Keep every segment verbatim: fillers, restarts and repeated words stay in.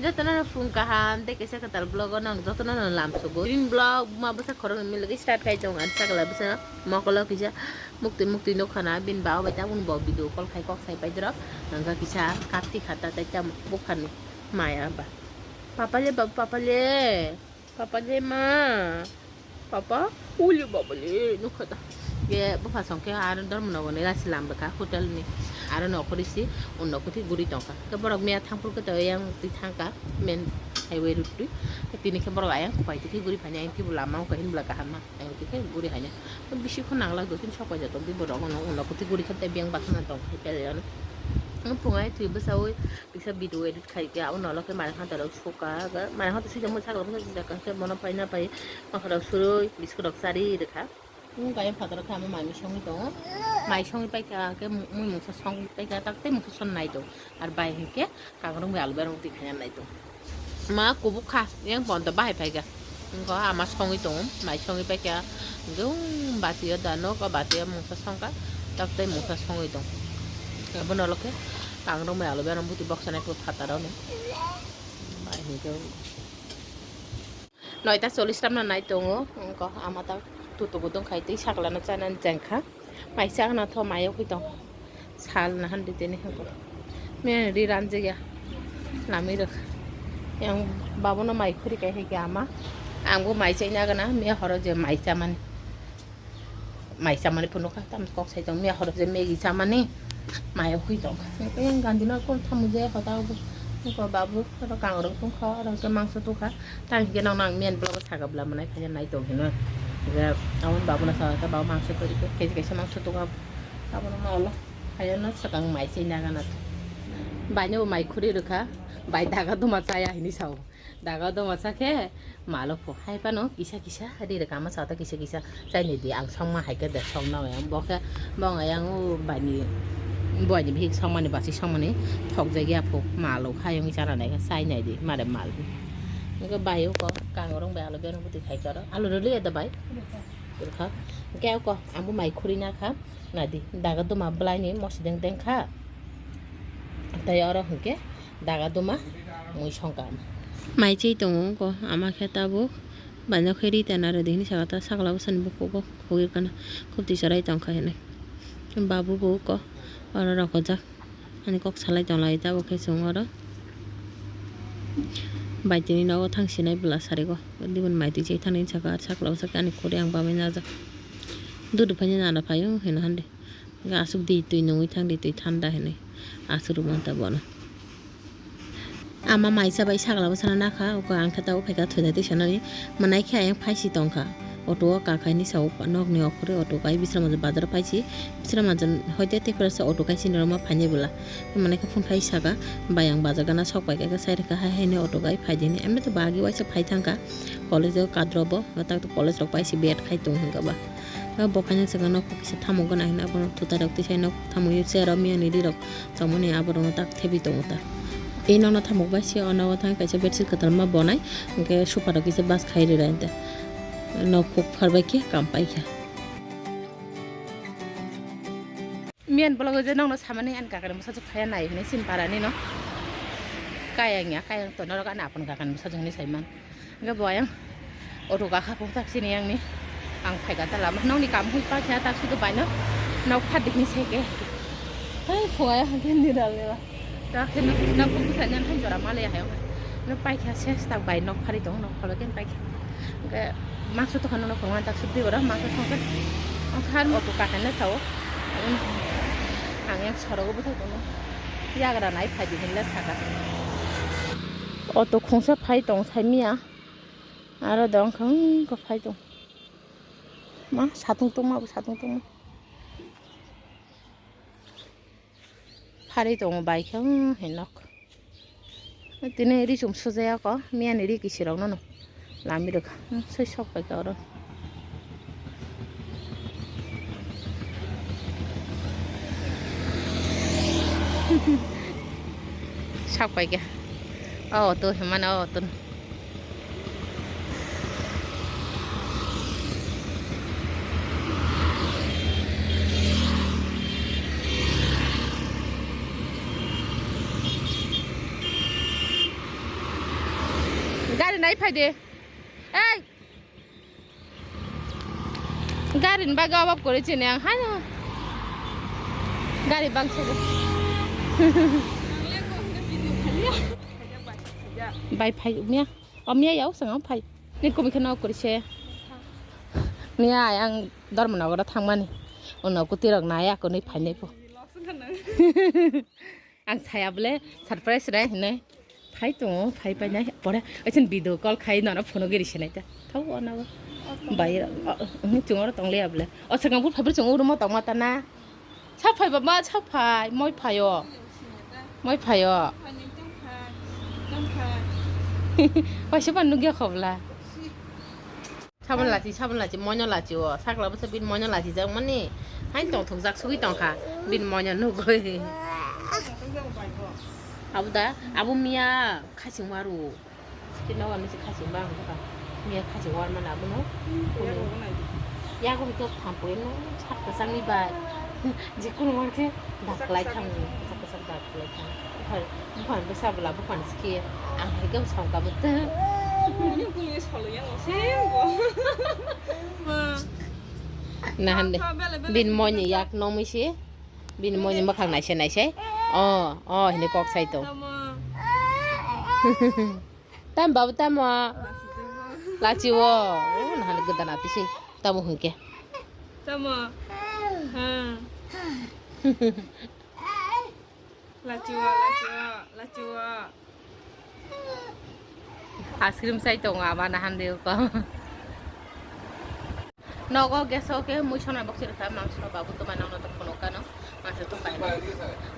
Jotono no phung kaham tei kaisa kwtal vlog o nang jotono no lam sugo. Green vlog ma bwsa khoroknwi milwgwi start khai tongo, ang sakla bwsa mokolo kisa muktwi muktwi nukha na, bini ba o bai tabuk bo video call khai kok sai pai dorok. Hwnkha kisa kapti khata tei tamo buphani maya ba. Papa le babu, papa le. Papa le ma. Papa, uli baba le, nukha ta. Ye bupha song khe aro dormo nogo ni rasi lam bwkha hotel ni. Aro nokhorisi unno kuthi guri tongkha. Khe borok miya thangphuru khe to yang twi thangkha main highway road twi. Tini khe borok ayang kuphai twi khe guri phainai, ayang kibo lama wngkha hinbla kaham ma. Ayang twi khe guri hainai. Bisi khon nangla do, tini sok paijak tong di borok no unno kuthi guri khe tei biyang baksa na tong khe pele ano. Phungai twi bwsaui. Kisa video edit khai khe, abo nolo khe mai hata rok suka, ga mai hata sui tongmo sakla bwsa sijak khe bono paina pai, makha rok surui, biskut rok chari rwkha. Tini kaya phataro khe amo mai songwi tongo, mai songwi paikha khe mui mungsa songwi paikha, tak tei mungsa son nai tongo, ar bai hinkhe kakrwng bai alu berong twi khaina nai tongo. Ma kubuk kha, yang bonto bahai paikha. Wngkha ama songwi tongo, mai songwi paikha. Hwnkhe, um, bati o da nok, o bati o mungsa songkha, tak tei mungsa songwi tong. Abono olokhe kangrwng bai alu berong buti boksa nai khe phataro ni. Bai hwnkhe, noita chollish tamno nai tongo, wngkha ama ta tutugo dongkhai tei sakla no chanani chengkha. Mai chakna tho mai o khe tong. Sal na han ri tini hwnkhe. Miyani ri ranjak ya. Lami rwkha. Yang babono mai khuri kai hai khe ama. Ang bo mai chaina gana, miya horo je mai chamani. Mai chamani phunukha, tam kok sai tong. Miya horo je Maggie chamani. Mai o khe tong. Yang gandino kon thamu je hota bo. Ko babu, oro kangrwng tongkha, oro khe mangso tongkha. Tang khe nang nang miyan vlog saga bwla mwnai khaina nai tong hino. Je aboni babu na sa ta babu mangso tongkha, kaisa kaisa mangso tongkha. Abono ma ulo khaina swkang mai se naga na. Bai no mai khuri rwkha, bai daga duma chaya hini sao. Daga duma cha khe malo pho. Hai phano kisa kisa ri rwkha ma sa ta kisa kisa. Chaini di ang songma hai khe de song nang yang bo khe bo ang yang o bai ni boi ni bihik songmani basi songmani thok jagya pho malo hayung chana nai khe chai nai di mare mal. Nokhe bai o kok kangrong bai alo bereng bwtwi khai khe aro alo rwliya da bai. Rwkha. Hwnkhe o kok ang bo mai khuri na kha. Nadi daga duma bwlai ni mosideng deng kha. Tei oro hwnkhe daga duma mui songkha. Mai chwi tongo wngkha ama khe tabuk. Baino khe ri tana rwdi hinwi saka ta sakla bwsani bukugo khugwi kana khub twi chwrai tongkha hinwi. Babu bo wngkha oro rokojak. Ani kok salai tonglai tabuk khe chwng oro. Bai tini nogo thang sinai bwla sarigo. Diboni mai twi chai thani saka sakla bwsakhe ani khuri ang bamwi najak. Dudu phaini nana phaio hino hande. Hwnkhe aswk di twi nungwi thang di twi thanda hinwi aswk rwmanta bono. Ama maisa bai sakla bwsano nakha, oko ang khe tabuk phaikha thwida twi sanani. Mwnai khe ayang phaisi tongkha. Auto o kakhaini sao nokni okhorwi auto kai Bisramganj bazar phaisi. Bisramganj hoite Tiprasa auto kai sini rwma phainai bwla. Mwnai khe phone khai saka, "Bai ang bazar gana sok paikha, sai rwkha hai haino auto kai phaidi," hinwi. Emni to bagi waisa phai thangkha. College o kadrobo, tak to college rok paisi bet khai tong hwnkha ba. Bo phaina swkang nok kisa thamuk gana hinwi abono thutai rok tisai nok thamuk chair o miyani ri rok tongmani aborokno tak thebi tongo ta. Tei nokno thamuk bai se o nogo thang kaisa bedsheet kwtalma bonai, hwnkhe sofa rok kisa bus khai rwrai ta. Nok kuk pharbai khe kam paikha. Miyan vlog o je nokno samani ani kakani bwsajwk phaiya nai hinwi chini parani no. Kayang ya, kayang to norok ani apun kakani bwsajwk hinwi saiman. Hwnkhe bo ayang auto kakha phuk tak sini yang ni. Ang phaikha ta lama nokni kam hui pakya tak sudu baino nok phat dikni seke. Hai phunga ya hwnkhe ni dal ni ba. Tak khe nok phuk bwsai nang hai jora male hai. Nok paikha ses tak bai nok phari tong nok phalo ken paikha. Hwnkhe mangso tokha nono phunga tak sudi ora mangso songkhe. Ang khan auto kakha na sao. Ang yang sorogo bwthai kono. Yagra nai phaidi hinle saka. Auto khungsa phai tong saimiya. Aro dong khang ko phai tong. Ma satung tong ma satung tong ma. Phari tongo bai khe, hmm, hinok. Tini ri chum sujaya ko, miyani ri kisirok nono. Lami rwkha, hmm, soi sok pai ka oro. Sok pai kha. O, to himano, o, to. Ei, phai de. Ei. Gari ni bagwi obab kwrwi chini ang haino. Gari bangsa. Bai phai miya. O miya yao sanga phai. Ni kumi kheno kwrwi se. Miya ang Dharmanagar thangmani. Uno kuti rok nai ako ni phainai po. Ang saya bole surprise rai hinai. Phai tongo, phai painai. Pore oisin video call khai nono phone giri sinai ta. Thau o nago. Bai, chungo ro tong le abole. O sakang phur phai phur chungo ro mo tong mata na. Sa phai baba, sa phai, moi phai o. Moi phai o. Paisa ban nugya khobla. Sabon lachi, sabon lachi, moino lachi o. Sakla bwsa bin moino lachi jak mani. Hain tong thok jak sugui tong kha. Bin moino nugui. Abo da, abo miya khaching waru. Skin no wani se khaching ba ang kha. Miya khaching war mana abo no. Yago hito thampo no sak kwchangni bai. Jikunu wal khe dak kwlai thang, sak kwchang dak kwlai thang. Buphang, buphang bwsa bwla buphang ske ang hai khe bwsang ka bwtwng. Bini bwlwi solo yang se bo. Nahan de. Bin moini yak nomwi se. Bin moini mwkhang naisai naisai. Oh, oh, hini kok sai to. Tamo. Tam babu tamo. Lachi wo. Oh, nahan de gudana tisi. Tamo hwnkhe. Tamo. Ha. Lachiwo, lachiwo, lachiwo. Ice cream chai tongo ama nahan de ko. Nogo gas o khe mui sonai box rwkha, mangso babu tuma nangno to phunuk kano, mangso to paino.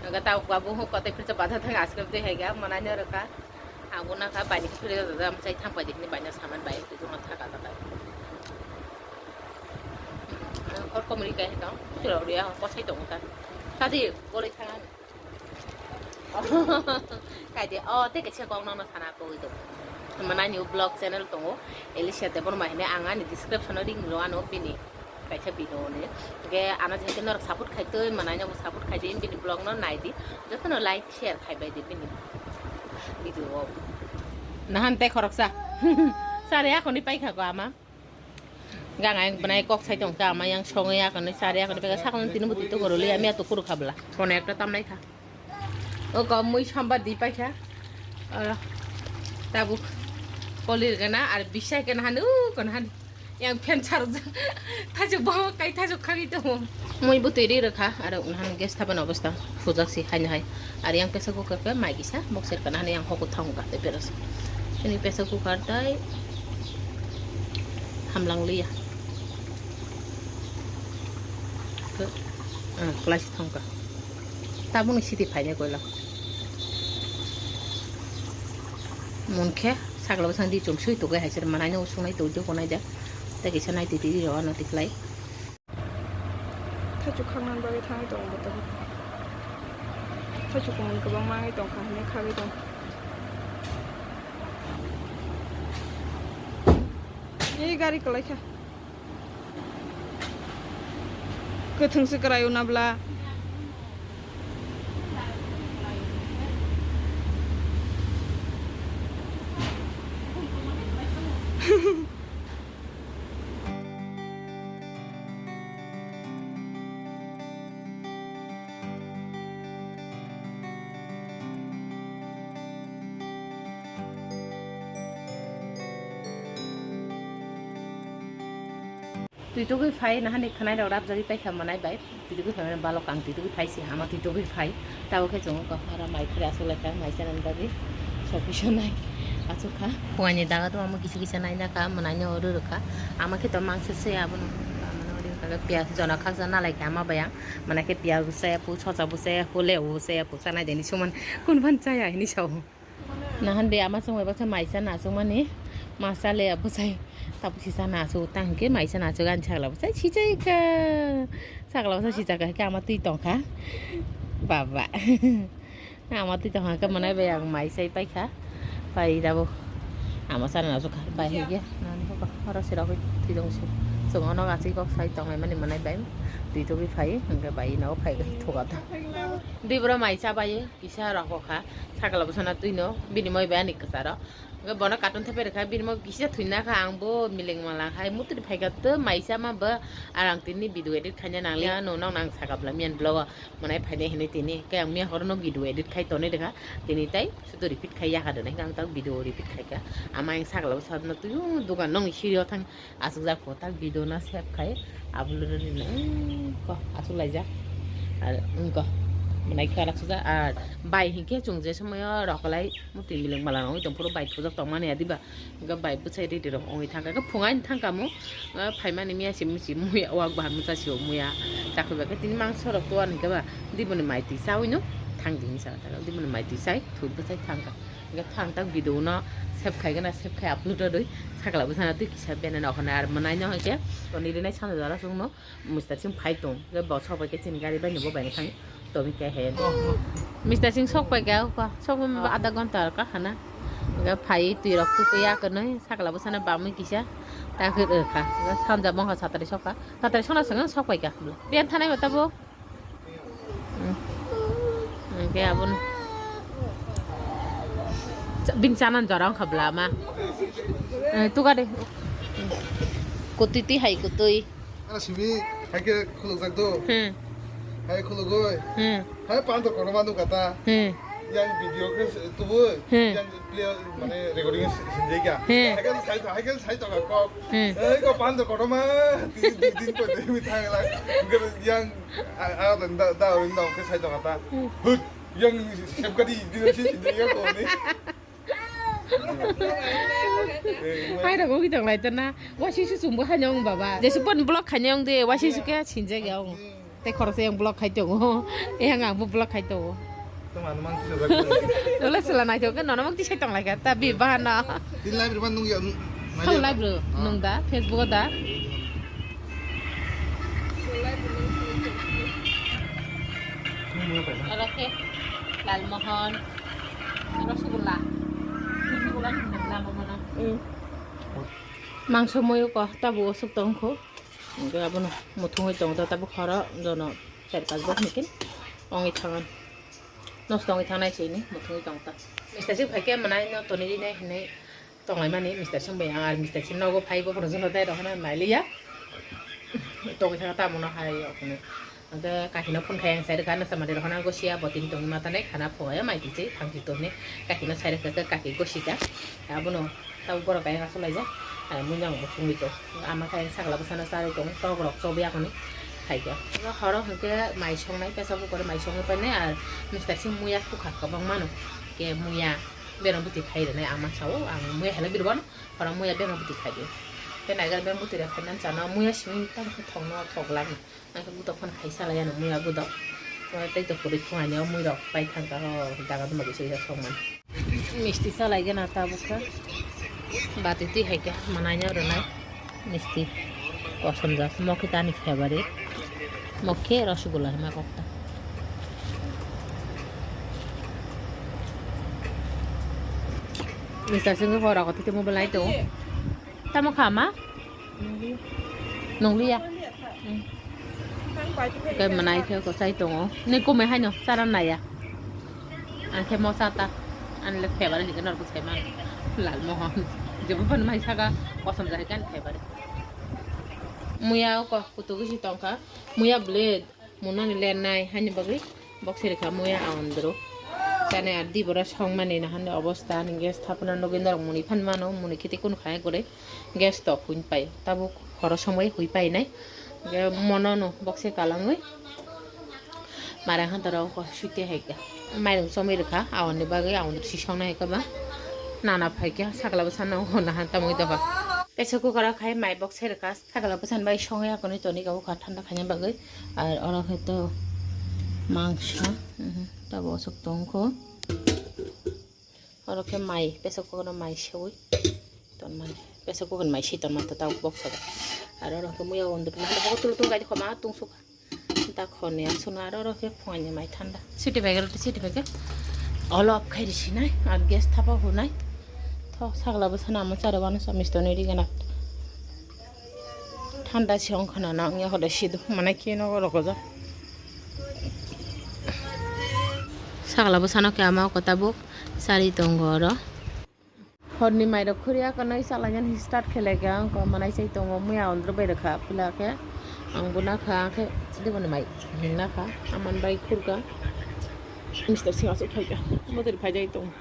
Nogo ta babu ho kote phirsa baja thang ice cream twi haiga, manai no rwkha. Ang bo nakha baini phirsa da am chai thang pai de hini baino saman bai twi juma thaka da bai. Hor komri kai tong, chura uriya ko sai tong ta. Sadi, gole thang. Kaide, oh, tei kaisa kok nono sana kogwi tongo. Manani vlog channel tongo, Alicia Debbarma hwnwi, ang ani description o link rw ano bini kaisa video ni. Hwnkhe ano je norok support khai twi, manani bo support khai di, bini vlog no nai di. Jotono like, share khai bai di bini video o. Nahan tei khoroksa. Sari akhoni paikha ko ama. Gang ayang bwnai kok sai tong kha, ama yang songwi yakani sari yakani bega sakno tini buti to goroli, ami ato kuru khabla. Phone ekta tamnai kha. O ko mui samba di pai kha. Oro tabuk kolir gana ar bisai kana hanu kon han. Yang phen charjak. Thajo bo kai thajo khagi to. Mui butwi ri rwkha, aro unahan gas thaban obostha, phujak si haino hai. Ar yang pressure cooker khe mai kisa, boxer kana hani yang hoku thang ka tei beres. Ini pressure cooker tai hamlang liya. Ke, ah, klai si thang ka. Tabung siti phainai koila. Munkhe, sakla bwsang di chum sui tugai hai sir manai no usung nai tui tui konai da. Tei kisa nai tui tui ro ano tiklai. Thaichuk khaknani bagwi thangwi tongo bo tabuk. Thaichuk kwbangma wngwi tongkha hwnwi khagwi tong. Ei gari kwlaikha. Kwthwng se kwraio nabla. Twi tugwi phai nahani khwnai rok rapjagwi paikha manai bai. Twi tugwi phai mani balok ang twi tugwi phai si hama twi tugwi phai. Tabuk khe chwng kok hara mai phri aswk lai kha mai chanani bagwi sokwi sonai aswk kha. Phuaini daga tongma kisa kisa naina kha mwnai no rw rw kha. Ama khe to mangsa se abono. Amano rw kha piyaj jona khaksa nalai kha ama bai ang. Mwnai khe piyaj bo chaya phu socha bo chaya phu lebu bo chaya phu chanai deni suman kun phan chaya hini sao. Nahan de ama chwng bai baksa maisa nachukmani masa le bwsai tabuk sisa nachuk tang hwnkhe maisa nachuk ani sakla bwsai sichaika sakla bwsai sichaka hwnkhe ama twi tongkha baba ama twi tongkha hwnkhe mwnai bai ang maisai paikha pai dabo ama sana nachukha bai hwnkhe nani hoko oro sirok thwi tong si chwng ono aswk kok sai tonglai mani mwnai bai twi tugwi phai hwnkhe bai ino phai thuka ta. Dibro maisa bai. Kisa rokho kha, sakla bwsana twino, bini moi bai ani kwcharo. Hwnkhe bono carton thepai rwkha, bini mo kisa thwina kha, ang bo mileng mala khai mutri phaikha, to maisa ma bo, ar ang tini video edit khaina nangliya, no nang nang sakha bwla miyan vlog o mwnai phainai hinwi tini, khe ang miya horo no video edit khai tonwi rwkha, tini tai sudu repeat khai yakha rwnai, ang tak video repeat khaikha, ama ang sakla bwsa no twi dugan nong siri o thang. Aswk jak pho tak video no save khai upload rwdi na, wngkha aswk laijak. Ar wngkha mwnai khe aswk jak, ar bai hinkhe chwng je somoyo rokolai mutwi mileng mala nangwi tongphuru bai thujak tongmani ya diba, hwnkhe bai bwsai ready rok wngwi thangkha, hwnkhe phungai thangkha mo, ah, phaimani miya se misi muya wak bahar mwchasio muya, chakhuba khe tini mangso rok tuan hinkhe ba diboni mai twi chawi no thangdi hinwi sa, diboni mai twi chai thwi bwsai thangkha. Hingke thang tak video no save khai gana, save khai upload rwdi, sakla bwsano twi kisa bene no hwnwi ar mwnai no hingke toni rinai sana jora chwngno Mister Singh phai tong, hingke bo sok bai khe chini gari bai no bo bai no thang tobi khe he. Mister Singh sok pai kha, sok bai adha ghonta ka khana, hingke phai twi rok twi ya kwnwi sakla bwsano bamwi kisa ta khe rwkha, hingke sanja bongkha satari sokha, satari sona swkang sok pai kha, biyan thanai bo tabuk. Hmm. Hingke aboni. Cha-, bini chanan jora wngkha bwla ma. Eh, tuga de. Kutui twi hai kutui. Ano simi, hai khe khulukjak do. Hmm. Hai khulugoi. Hmm. Hai panto kono manu kata. Hmm. Yang video khe tubui. Hmm. Yang player mane recording sinjai kya. Hmm. Hai khe sai, hai khe sai to kok. Hmm. Eh, ko panto kono ma. Tin din ko de mi thang la. Yang A, a, da, da, da, ori no, khe sai tong kha ta. Hmm. Hut, yang sep kadi, di si, si, di ya ko ni. Hai rok ugi tong lai tana. Wasi su sumbo hai nyong baba. Jesu pon block khai nyong de, wasi su ke sinja ge ong. Te khorok yang block khai tongo. Yang ang bo block khai tongo. Tuma no mang kisa jak. Dole sela nai thok, nono mang tisai tong lai kha, ta bi bahana. Tin live rwma nung ya, nung Hal live rw, nung da, Facebook o da. Oro khe Lalmohon, Rosgulla. Rosgulla ni lama mana. Mm. Mangso moyo ko, tabu osuk tong kho. Hingke abono muthungwi tong ta, tabuk horo jono char pas bok hingke ongwi thangan. Nosto ongwi thangnai se hini muthungwi tong ta. Mister Singh phaikhe mwnai no tonwi rinai hinwi tonglaimani Mister Singh bai ang, ar Mister Singh nogo phai bokhorok jono tei rohorna nailiya. Tongwi thangkha tamo no hai rok hinwi. Hingke kakino phone khai ang sai rwkha, nasa mari rohorna gosiya bo tini tongwi ma tanai khana phungaio mai twi se thangsi tongni kakino sai rwkha khe kaki gosika. Abono Tabuk borok kaya kasu laijak, ah, muiya ang bo chumui tong. Ama kaya sakla bwsano charwi tong, tok rok chobi akoni khaikha. Horo hwnkhe mai songnai, pressure cooker mai songwi painai, ar Mister Singh muiya kukha kwbangma no. Khe muiya bereng bwtwi khai rwnai ama sao, ang muiya helai birban, horo muiya bereng bwtwi khai di. Khe naigar bereng bwtwi rok khainani chana muiya simi tamo khe thokno thok lak. Ang khe gutok phano khai salai ano muiya gutok. Tei to kwrwi phungai ni o muirok pai thang kha ho daga duma kisa kisa songmani. Misti salai gana tabuk kha. Bati twi hai khe manai no rwnai. Misti kosom jak mo khe tani favourite. Mo khe rosgulla hwnma kok ta. Mister Singh khe horo kothai tongmo belai tongo. Tamo kha ma? Nungliya. Tei mwnai khe kwchai tongo. Ni kumui haino chara naiya. Ang khe mosa ta. Ani le favourite ni gwnang rok sai mano. Lalmohon. Jebo phano mai saka kosom jahai khe ani favourite. Muya o ko kutuk si tongkha. Muya blade. Munani lernai hani bagwi boksai rwkha muya aondro. Chani ar di bora songmani nahani obosta ani gas thapna nugwi norok muni phan mano, muni khiti kunu kha ekore gas tok hui pai tabuk horo somoi hui painai. Ge mono no boksai kalangwi mara hantaro ko site hai kha mairung chomwi rwkha aoni bagwi aondro si songnai hai khe ba nana phai kha sakla bwsano honna han tamwi doga. Kaisa kukara khai mai boksai rwkha. Sakla bwsan bai songya kwnwi toni kabo kha thanda khaina bagwi. Ar oro khe to mangsa, mhm, tabo aswk tongkho. Oro khe mai, pressure cooker o mai seui tonmani. Pressure cooker mai si tonmani to tabuk boksa bai. Ar oro khe muya undi tongmani, tabuk tulung tulung gaidi khoma tungsukha. Da khorni aswkno aro oro khe phungaini mai thanda. City bag rok, city bag olo off khai risinai, ar gas thapa hunai. Thok sakla bwsano amo chara wano sa misto nwi rigana. Thanda se wngkha na, na wngya hode sido, mane khe nogo rokojak. Sakla bwsano khe ama o kwtabuk chari tongo oro. Horni mairok khuriya konwi chalainani start khe laikha, ang kok manai chai tongo, muya ondro bai rwkha pila khe, ang bo nakha, ang khe deboni mai himnakha, amon bai khurkha, Mister Singh aswk phaikha, motri phaijai tongo,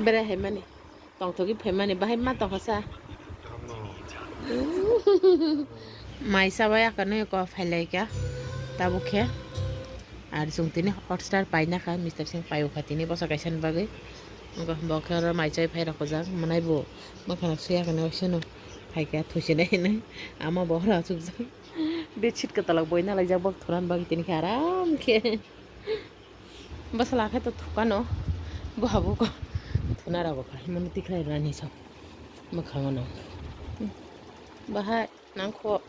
berai haimani, tongthogwi phaimani, bahai ma tongkha sa. Mai chabai akanwi kok phailaikha, tabuk khe, ar chwng tini hotstar painakha, Mister Singh paiwkha tini bwsa kaisani bagwi. Wngkha bo khe oro mai chai phai rok kujak, mwnai bo mwkhang suya khe nai sino phaikha thusinai hinwi ama bo oro achukjak. Bedsheet kwtalok boina laijak bok thwna bagwi tini khe aram khe bwsala khe to thukano bo habo ko thwna rw kha himani tikhlai rani sa mwkhango no bahai nangkho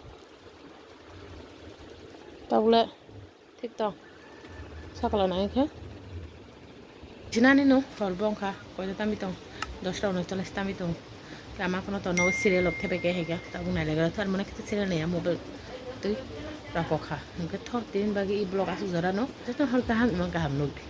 tabule. Thik tong. Sakala nang khe. Jinani no hor bo wngkha. Koita tambi tong. Dosta unoi tola tambi tong. Lama kono to nogo serial of thebe ke hega. Tabuk nai lega thar mane kete serial naya mobile twi rako kha. Hingke thor tin bagi i vlog asuk jora no. Joto hal kaham imang kaham nuk.